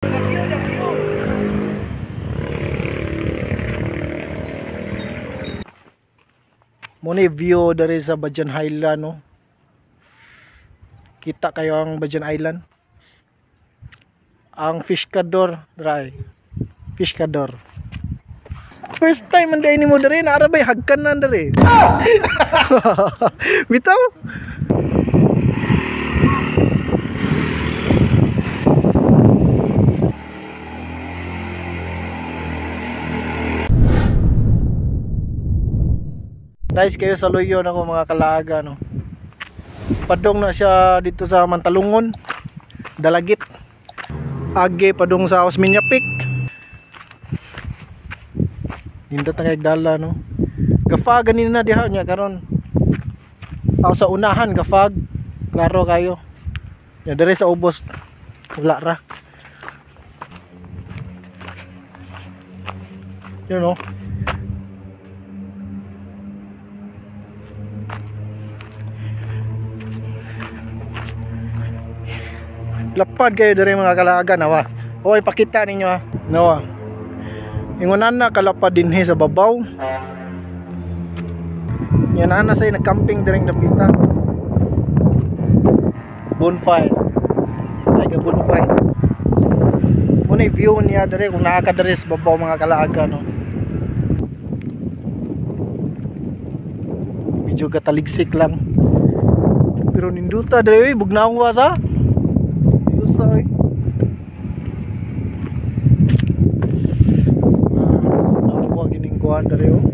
The view, the view. Muna view diri sa Badyan Highland, no. Kita kayo ang Badyan Island. Ang Fishcador dry. Fishcador. First time man ni mo diri, naara bay hagkan na diri. Bitaw. Nice kayo sa luyo nako mga kalaaga, no. Padong na siya dito sa Mantalungon, Dalagit. Age padong sa Osmeña Peak. Nindot na kay dala, no. Gafag ganina diha nya karon. Aw sa unahan gafag. Klaro kayo. Nya diri sa ubos wala ra. You know. Lapad kayo diri mga kalaagan, nawa. Oy, pakita ninyo ha. Nawa. Ingonan na kalapad dinhi sa babaw. Yan ana say nagcamping diring dapita. Bonfire. Like a bonfire. Muna view niya diri kung naa ka diri sa babaw mga kalaagan, no. Medyo kataligsik lang. Pero ninduta diri bugnaong wa sa. Ay. Nakuha gining kuan diri oh.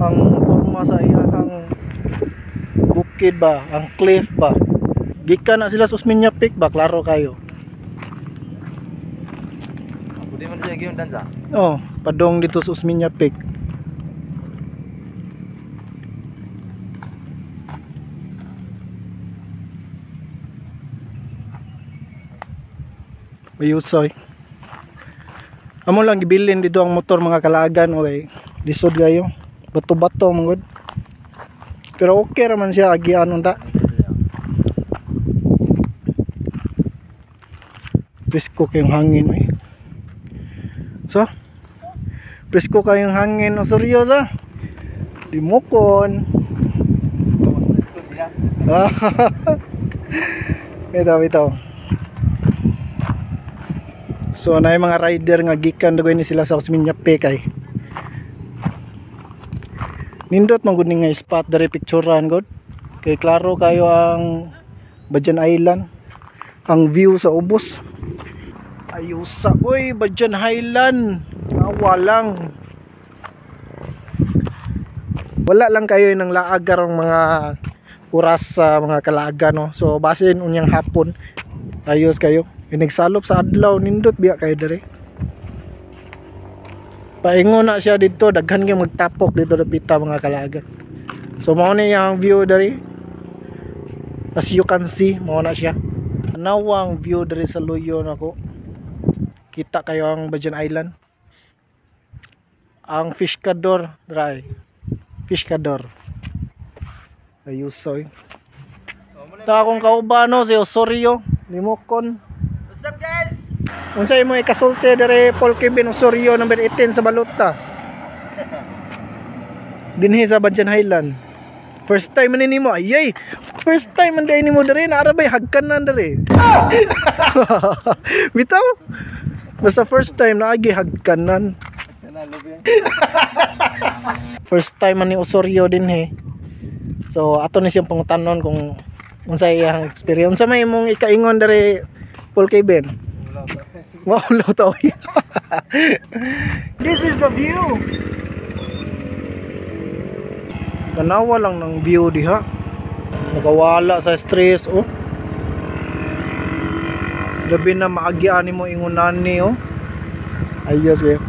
Ang porma sa iyang bukid ba, ang cliff ba. Gikan na sila sa Osmeña Peak ba, klaro kayo. Pwede man siya giyon dansa. Oh, padong dito sa Osmeña Peak. Mayusoy. Amo lang gibilin dito ang motor mga kalagan, okay. Lisod kayo. Bato-bato man gud. Pero okay ra man siya agian unta. Presko kayong hangin oy. So, presko kayong hangin, oh, seryoso. Dimukon. Presko siya. Ito, ito. So na yung mga rider nga gikan dagway ni sila sa Osmeña Peak ay. Nindot man gud ni nga spot diri picturean gud. Kay klaro kayo ang Badyan Island. Ang view sa ubos. Ayusa oy Badyan Highland. Awa lang. Wala lang kayo nang laag karong mga oras sa mga kalaagan, no. So basin unyang hapon. Ayos kayo. Inigsalop sa adlaw nindot biya kayo diri. Paingon na siya dito, daghan kay magtapok dito dapita mga kalagan. So mao ni ang view diri. As you can see, mao na siya. Nawang view diri sa luyo nako. Kita kayo ang Badyan Island. Ang Fishcador dry. Fishcador. Ayusoy. Ta akong kaubano si Osorio Limokon. What's up guys? Unsay mo ikasulti diri Paul Kevin Osorio number 18 sa Balota. Dinhi sa Badyan Highland. First time man nimo, ayay. First time man nimo diri, naara bay hagkan na diri. Bitaw. Basta first time naagi hagkanan. First time man ni Osorio dinhi. So ato ni siyang pangutanon kung unsay iyang experience. Unsa may imong ikaingon diri Paul Kevin? Wow, to. This is the view. Tanawa lang ng view diha. Nakawala sa stress, oh. Labi na maagian nimo ingunan ni, oh. Ayos kayo.